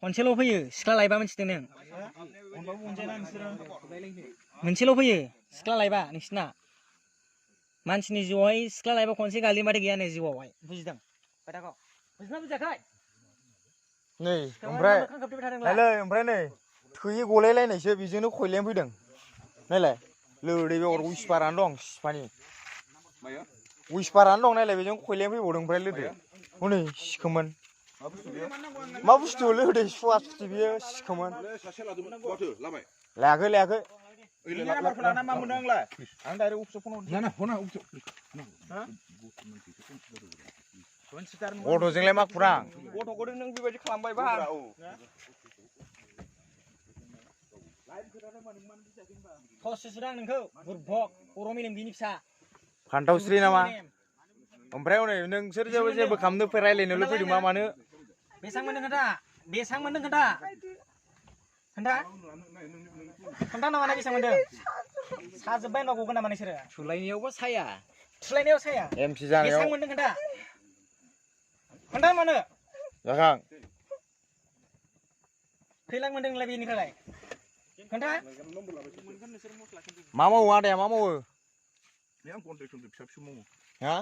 खनसेल' फैयो सिख्ला लायबा मिथिदों नों मोनसेल' फैयो सिख्ला लायबा नोंसिना मानसिनि जिउआवहाय सिख्ला लायबा खनसे गालिमाथाय गैया नै जिउआवहाय बुजिदों खोथाखौ बुजिना बुजियाखै नै ओमफ्राय नै थैयै गलायलायनायसो बेजोंनो खयलायनो फैदों नायलाय लोदै बे उइसपारानो दं सिफानि उइसपारानो दं नायलाय बेजों खयलायनो फैबावदों ओमफ्राय लोदो हनै सिखोमोन मा बुस्थु लोदो सुवा सुथि बियो सिखोमोन लायाखै गथ'जोंलाय मा खुरां गथ'खौ नों बेबायदि खालामबाय बा थससुदां नोंखौ बुरबक बर' मेलेमगिरि फिसा फान्थावस्रि नामा ओमफ्राय हनै नोंसोर जेबो खालामनो रायलायनोल' फैदों मा मानो बेसेबां मोनदों खोन्था नामा ना बेसेबां मोनदों साजोब्बाय होनबा गगोन नामा नोंसोरो थुलायनायावबो साया एमसि जानायाव बेसेबां मोनदों खोन्था मानो जाखां खैलाख मोनदों नोंलाय बेनिफ्राय खोन्था मा मावो आदाया मा मावो हा